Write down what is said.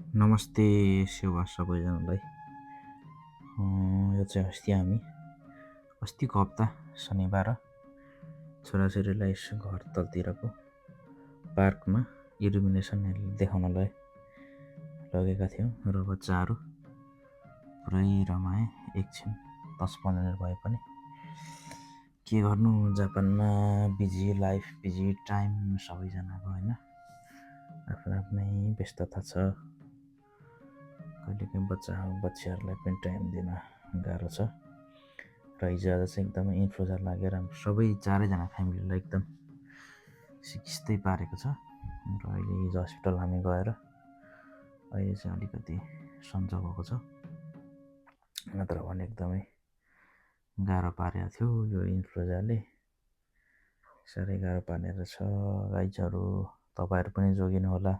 नमस्ते सेवा सबैजनालाई। यो चाहिँ अस्तिको हप्ता शनिबार छोराछोरीलाई घर तलतिरको पार्कमा इल्युमिनेसन देखाउनलाई लगेका थियौँ र बच्चाहरू पुरै रमाए। एकछिन 10-15 मिनट भए पनि के गर्नु, जापानमा बिजी लाइफ, बिजी टाइम सबैजनाको होइन, आफ्नो आफ्नै व्यस्तता छ। कहिलेकाहीँ बच्चाहरूलाई पनि टाइम दिन गाह्रो छ र हिजो आज चाहिँ एकदमै इन्फ्लुएन्जा लागेर सबै चारैजना फ्यामिलीलाई एकदम सिकिस्तै पारेको छ र अहिले हिजो हस्पिटल हामी गएर अहिले चाहिँ अलिकति सन्चो भएको छ। नत्र भने एकदमै गाह्रो पारेको थियो यो इन्फ्लुएन्जाले, साह्रै गाह्रो पारेर छ। गाइजहरू तपाईँहरू पनि जोगिनु होला,